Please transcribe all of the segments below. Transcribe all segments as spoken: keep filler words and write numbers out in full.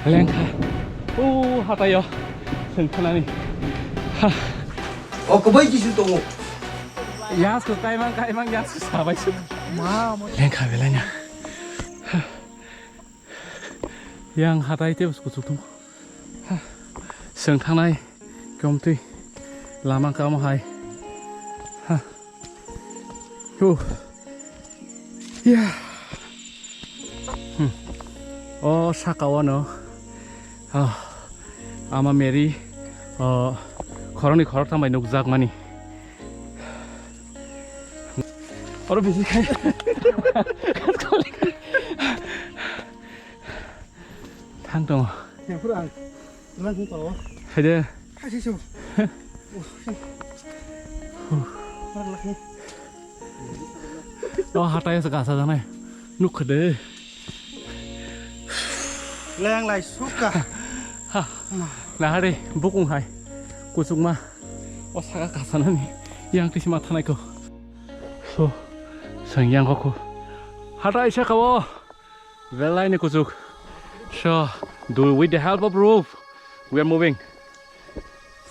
Lengkha. O hatayo. Sengkhanani. Ha. O kwbai kisu tongo. Yas ko kaimang kaimang yas ko sabai su. Lengkha belanya. Yang hatai te bus kuchuk tongo. Sengkhanai. Komtwi lama kamo hai. Ha. Huh. Ya. Hmm. O saka o no. Ah. Ama Mary. Oh. Khoroknwi khoroktham bai nukjakmani. Oro bisi khai. Thang tongo. Yang pura ang. Lang kung tao. Haide. Kasi so. Rak lak ni. O hatai sa kasa jana. Nuk khade. Leng lai suka. Ha. Na hade bukung hai. Kusukma. O saka kasa nani. Yang tisi ma thanai ko. So. Sang yang ko. Hatai saka o. Belai ni kuchuk. So, do with the help of rope, we are moving.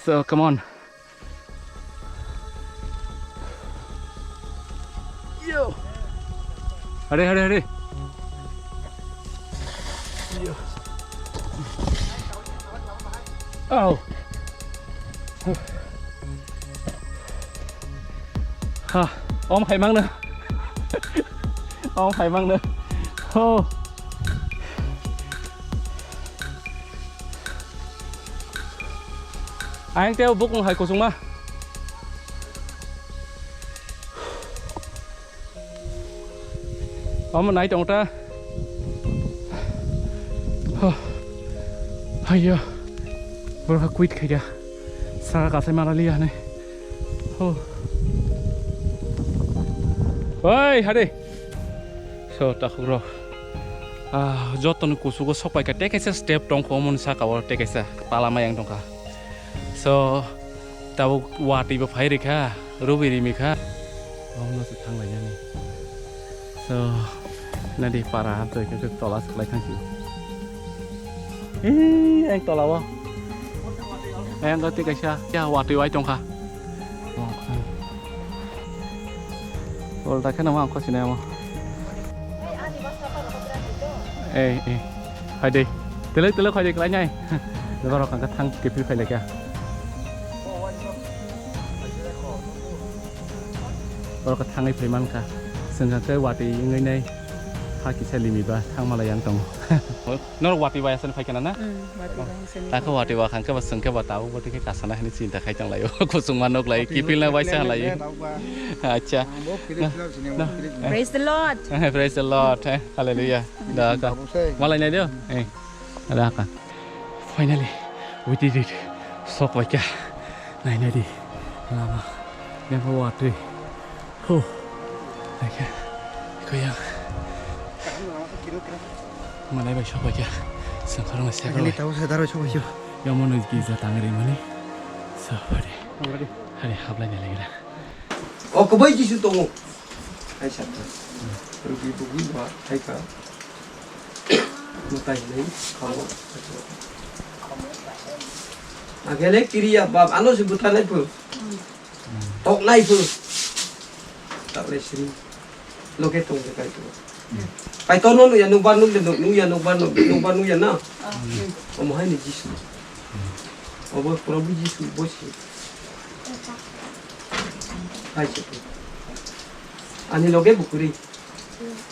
So, come on. Yo. Hurry, hurry, hurry. Yo. Oh. Ha, om hai mangno. Om hai mangno. Ho. Ayang teo bukung hai kusungma. Omo nai tong ta. Huh. Haiya. Borok quit khaida. Saka kasai mala liya ne. Huh. Oi, hade. So, takhuk rok. Ah, joto ni kusugo sopai ka tei kaisa step tong kho omo ni saka o tei kaisa pala mayang tong kha. So, tabuk watwi bo phai rikha, rubui rimi kha. Omo no se thang lai nani. So, nadi para hamtoi khe tola se khlai thang sio. Ee, ang tola o. Ang tei kaisa, ya watwi wai tong kha. Ulta khe nang ma ang khosini amo. Ei, ei. Phai de. Tele, tele phai de, klai nai. Borok ang khe thang kiphil phai lai kha. Borok khe thangwi phai man kha. Chwng khe watwi wngwi nai. Ha kisa limi ba thang malai yang tongo. Norok watwi bai aswk phai kana na? Mm, watwi bai aswk. Takhe watwi ba khang khe ba chwng khe ba tabuk bo tikhe kasana hwnwi chinta khai tong laio. Kusungma nuk lai, kiphilna bai sa lai. Acha. Praise the Lord. Praise the Lord. Eh, hallelujah. Da ka. Malai nai dio. Eh. Da ka. Finally, we did it. Sok bai kha. Nai nai di. Lama. Yang watwi. Huh. Naikhe. Koyang. Manai bai sok bai kha. Sengkharong na sekharong. Tabo sedar bai sok bai kha. Yomo no gija tangri mani. So, hari. Hari hablai ni lagi na. O, kwbai Jisu tongo. Hai sakha. Rugi bugi ba hai ka. Mutai nai khawo. Agele kiriya bab ano se buta nai phu. Tok nai phu. Tak le sini. Loke tong de kai tu. Kai to no ya nuk bar nuk de nuk ya nuk bar nuk nuk bar nuk ya na. Omo hai ni Jisu. Obo Prabhu Jisu bo si. Hai se. Ani loge bukuri.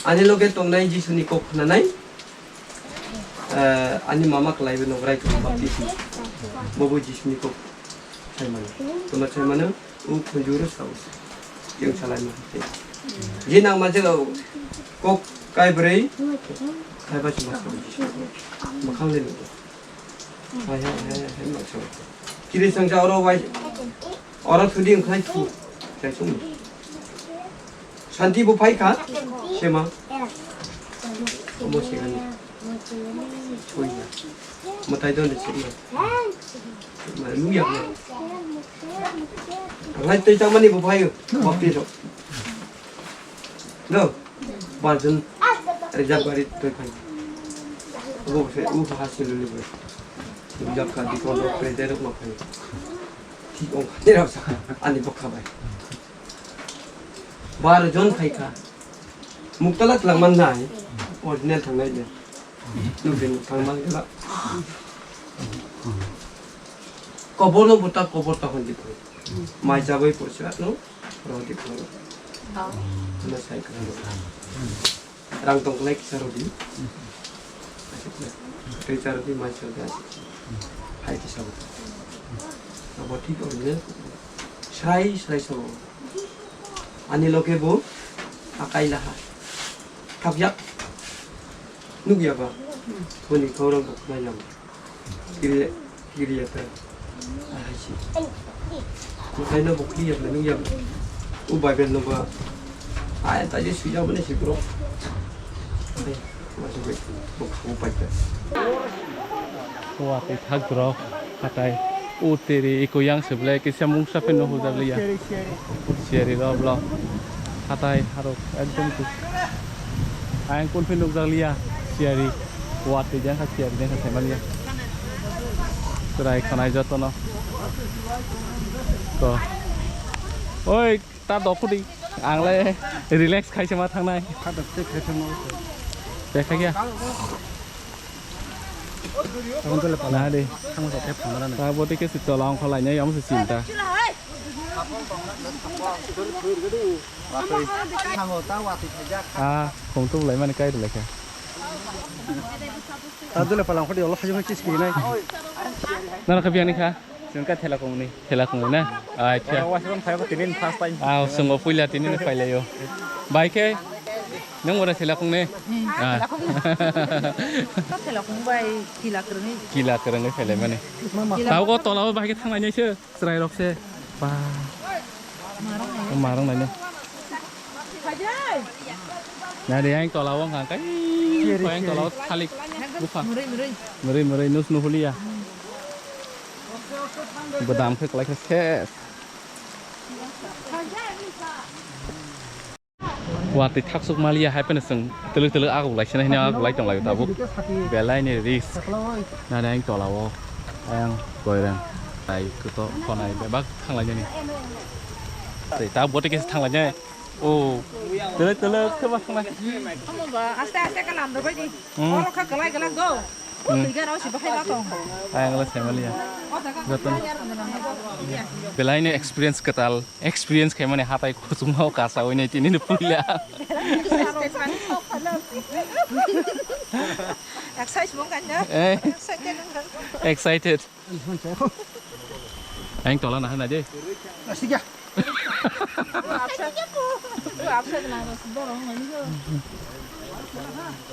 Ani loge tongnai Jisuni kok khnanai. Eh, ani mama kwlaibo nograi tong baptisma. Bobo Jisuni kok saimano. Tuma saimano, u khunjuro sao. Yang salai ma. Je nang ma jelo kok kai brei. Kai ba chuma sao Jisu. Makhang le nung. Hai, hai, hai, hai, hai, ma sao. Kiri sangsa oro wai. Oro thudi wngkha thu. Sai sung. Santi bo phai kha? Sema. Omo se gani. Choi na. Matai don de sema. Ma lu ya na. Lai tei chamani bo phai. Bapti ro. No. Barjun. Reserve gari toi phai. Bo se u ha se luli bo. Jab ka di kon ro pre de ro ma pre. Thik ong kha de rao sa ani bokha bai. Bar jon khai kha. Muktala tlang man nai. Original thang nai de. Nu bin thang man gela. Kobor no buta kobor ta hon di. Mai jabai porsa no ro di. Na sai kha. Rang tong klai kisa rodi. Tei cha rodi mai cha rodi. Hai kisa bo. Abo thik original. Srai srai sabo. Ani loke bo akai laha. Thapjak. Nukya ba. Boni khorang bo khwlai nang. Kiri, kiri ya ta. Ahai si. Mutai no bo kiri ya ta nukya ba. U Bible no ba. Ai ta je suya bani si bro. Ai, masuk bai. Bo khabu pai ta. Watwi thak drok hatai. O teri iko yang seble kisa mungsa phin no hujak liya. Siyari rok lo. Hatai harok ekdom tu. Ayang kun phin nukjak liya. Siyari. Watwi jang kha siyari jang kha saiman ya. Chwrai khonai joto no. To. Oi, ta dokhudi. Ang le relax khai se ma thangnai. Kha dok te khai thangno. Te khai ya. Tamo tole pala. Na de. Tamo sa thep phamara na. Ta bo te ke si tola ong kholai nai, amo se chinta. Tamo ta wati thajak. Ah, khong tu lai mani kai lai kha. Ta dole pala ong khodi olo khajung kis ki nai. Na na khabi ani kha. Chwng kha thela kongni. Thela kongni na? Acha. Oro washroom phai ko tinin first time. Ah, chwng o puila tinin phai laio. Bai khe, nung ora thela kongni? Hmm, ah. Thela kongni. To thela kong bai kila kwrwngwi. Kila kwrwngwi phai lai mani. Kila. Tabo ko tola o bai khe thang lai nai se, chwrai rok se. Ba. Marang nai. Marang nai ne. Nari yang tola wong kang kai. Kiri, yang tola kiri. Thalik. Buka. Murui, murui. Murui, murui, nus nuhulia. Bedam khe kwlai khe ses. Watwi thaksuk maliya hai phano chwng twlwk twlwk aguk lai sina hino aguk lai tong lai tabuk. Belai ni risk. Nari ang tola o. Ayang koirang. Tai kuto khonai bebak thang lai jani. Tai ta bote khe thang lai jani. Oh, tele tele khe ma thangna. Omo ba, aste aste ka lam rwbai di. Hmm. Oro kha kwlai kwlak do. Hmm. Twi gana o si bahai ma tong. Ayang le saimalia. O jaga joto. Belai ni experience kwtal, experience khaimani hatai kuchukma o kasa oinai tini ni puila. Excited mong kan ya? Eh. Excited mong kan? Excited. Ang tola na hana de. Asikya.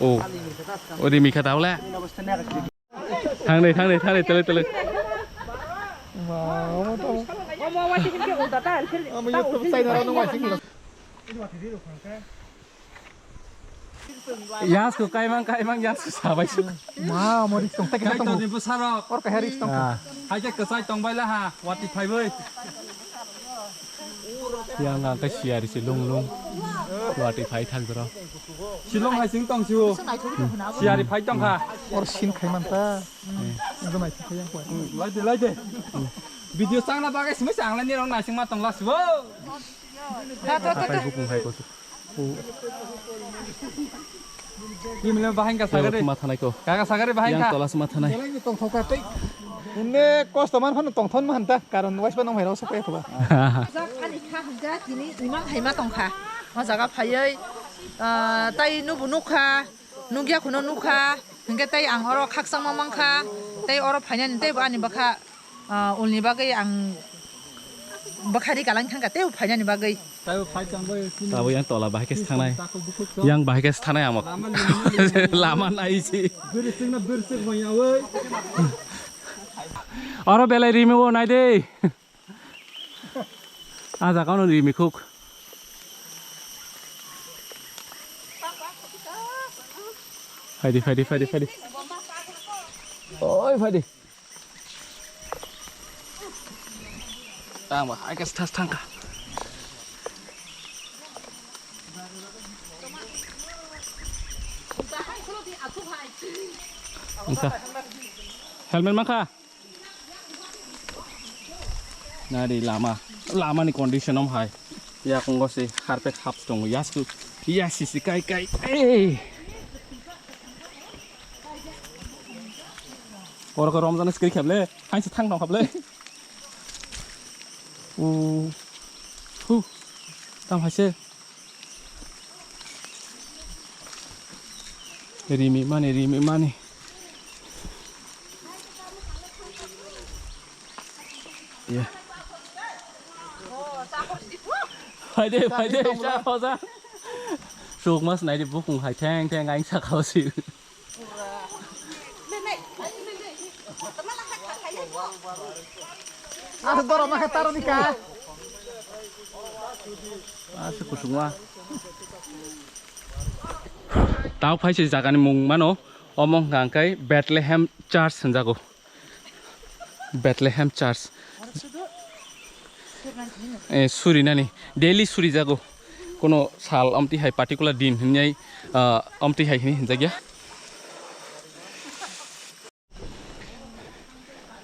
Oh. Odi mikha taule. Thang de, thang de, thang de, tele, tele. Omo wati himke ulta ta, ulta ta, ulta ta. Yas ko kaimang kaimang yas ko sabai su. Ma, mori tong tak tak tong. Ni busarok. Or kahari tong. Ah. Hai ke kesai tong bai laha, wati phaibai. Yang ang ke siari si lung lung. Wati phai thang dro. Silong hai sing tong siu. Siari phai tong kha. Or sin khai man ta. Ekdom ai khai yang ko. Lai de, lai de. Video changna bagai simi changla ni rong naising ma tong la sibo. Hai bukung hai ko. Ni mile bahai ka sagare. Suma thanai ko. Kaka sagare bahai ka. Yang tola suma thanai. Tong thok ka tei. Unne kosto man phano tong thon man ta. Karon wais pa nong hai rok sok ya ko ba. Jak ani kha hanja tini imang hai ma tong kha. O jaga phaioi, ah, tai nubu nukha. Nukya khuno nukha. Hingke tai ang oro khakchangma mankha. Tai oro phainani teibo ani bwkha. Ah, ulni bagwi ang bwkhari kalang thangkha tei phainani bagwi. Tabo yang tola bahai khe thangnai. Yang bahai khe thangnai amok. Lama nai si. Oro belai rimi o nai de. Ah, jaga no rimi khuk. Phaidi, phaidi, phaidi, phaidi. Oi, phaidi. Tang ba, hai khe thas thang kha. Wngkha. Helmet mankha? Nari lama. Lama ni condition om hai. Yakungo se carpet hap tongo. Yasku. Yasi si kai kai. Ei. Oro ko romjana skri khable. Hain se thang tong khable. U. Hu. Tam hai se. Rimi mani, rimi mani. Yeah. Phaide, phaide, cha khoja. Suk mas nai di bukung hai theng theng aing sakao si. Asa doro ma kha taro ni ka. Asa kusungma. Tao phai se jaga ni mung mano, omo hwnkha hwnkhe Bethlehem Church hwnjago. Bethlehem Church. Eh, suri nani. Daily suri jago. Kono sal amtwi hai particular din hwnwi, ah, amtwi hai hwnwi hwnjakya.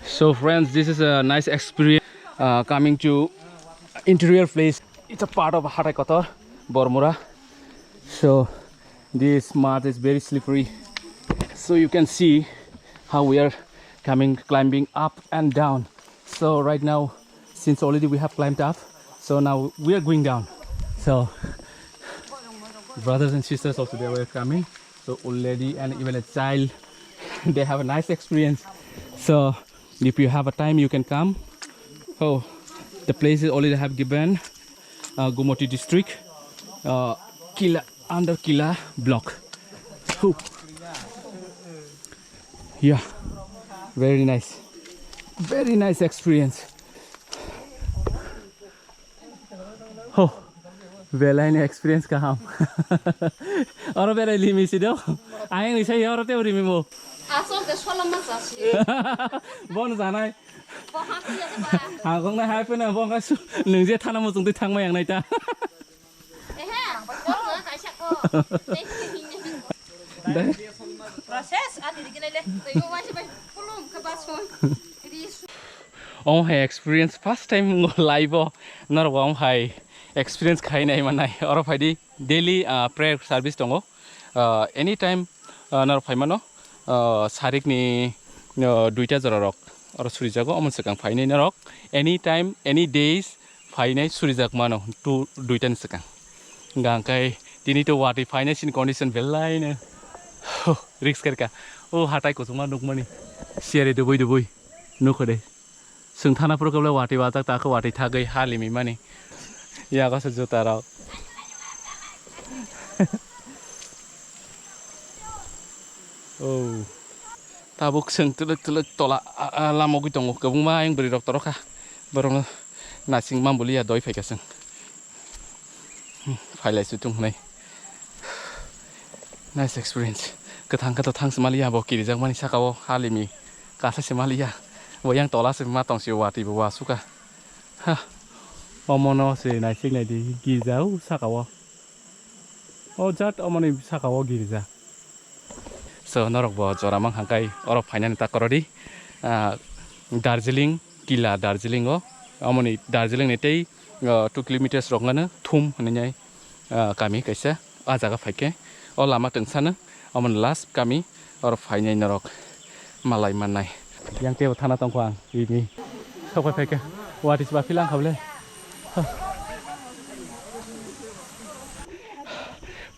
So friends, this is a nice experience, uh, coming to interior place. It's a part of Hatai Kotor, Bormura. So this mud is very slippery. So you can see how we are coming, climbing up and down. So right now, since already we have climbed up, so now we are going down. So brothers and sisters also, they were coming. So old lady and even a child, they have a nice experience. So if you have a time, you can come. Oh, the place is already have given, uh, Gomati district, uh, Kila, under Kila block. Whew. Yeah, very nice, very nice experience. Ho, belai ni experience kaham. Oro belai limi si do. Ayang ni sai oro te rimi mo. Asol te solam ma chasi. Bon janai. Bo ha kuya de ba. Hagong na hai pena bo ga su. Nung je thana mo chung twi thang ma yang nai ta. Ehe, bo ga kaisa ko. Dai. Process ani ri gile le. Tei mo wa se bai. Pulum ka ba so. Ri su. Omo hai experience first time life o norok bo omo hai experience khai nai manai. Oro phaidi daily, ah, prayer service tongo. Ah, anytime, ah, norok phai mano, ah, sarik ni, ah, duita jora rok oro surijago. Omo swkang phainai norok anytime, any days phainai surijak mano tu duita ni swkang. Hingkha hingkai tini to watwi phainai sini condition belai no risk karika. O hatai kuchukma nukmani siyari dubui dubui nukho de. Chwng thana phuru khe watwi wajak ta khe watwi thagwi ha limi mani. Yago se juta rok. Oh. Tabuk chwng twlwk twlwk tola, a, a, lamogwi tongo. Kwbangma ayang bwrwi rok torokha. Borokno nasing mambuliya doi phaikha chwng. Hmm, phailai chutung hwnwi. Nice experience. Kwthang khe to thang se maliya bo kirijakmani saka o halimi kasa se maliya. Bo yang tola se ma tong se watwi bo wasukha. Ha. Omono se naisik naidi girja o saka o. O jat omoni saka o girja. So norok bo jora mang hangkai oro phainani ta korodi, ah, Darjeeling, Kila Darjeeling o, omoni Darjeeling ni tei, ah, two kilometers rok ngano Thum hinwi, ah, kami kaisa, ah jaga phaikhe o lama tungsano omoni last kami oro phainai norok malai mannai. Yang teibo thana tongkho ang ini. Sokpai phaikhe. Watwi se ba philang kha bole.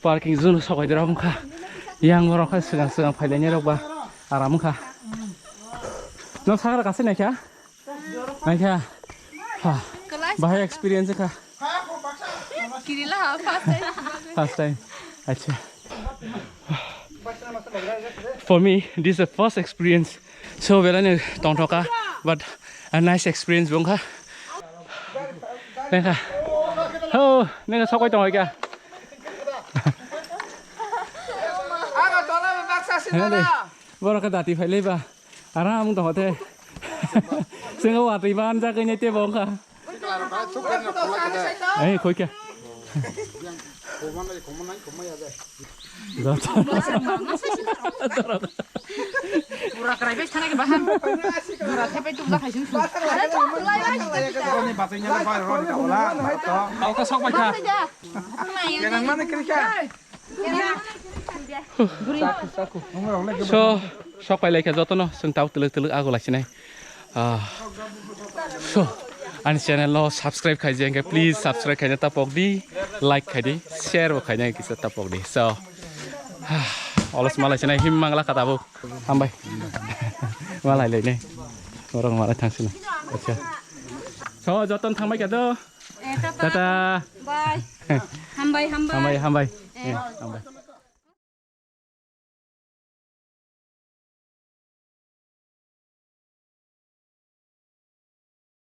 Parking zone sokpai dera wngkha. Yang borok kha swkang swkang phailainai rok ba aram wngkha. No sakra kasai naikha? Naikha. Ha. Bahai experience kha. Kirila first time. First time. Acha. For me, this is the first experience. So, belai no tongthoka, but a nice experience bongkha. Nengkha. Ho, nengkha sokoi tongoi kha. Aga tola baksa sini. Borok khe dati phai leba. Aram tong the. Sing watwi ban jagwi nai te bongkha. Ei, khoi kha. Bura kwrai bai sana ke bahan. Bura thepai tu bula khaisin su. Roni bachaina bai roni ka bola. Tau ka sok bai kha. Yang mana kiri kha? So, sok pai lai kha jotono, sung tau tuluk tuluk ago lai sinai. Ah. So, ani channel no subscribe khai jeng khe, please subscribe khaina tapok di, like khai di, share bo khaina kisa tapok di. So, ah, olos malai sinai him mangla kata bo. Hambai. Malai lai ne. Orang malai thang sini. Acha. So, joton thang bai kha do. Eh, tata. Tata. Bye. Hambai, hambai. Hambai, hambai. Eh. Eh, hambai.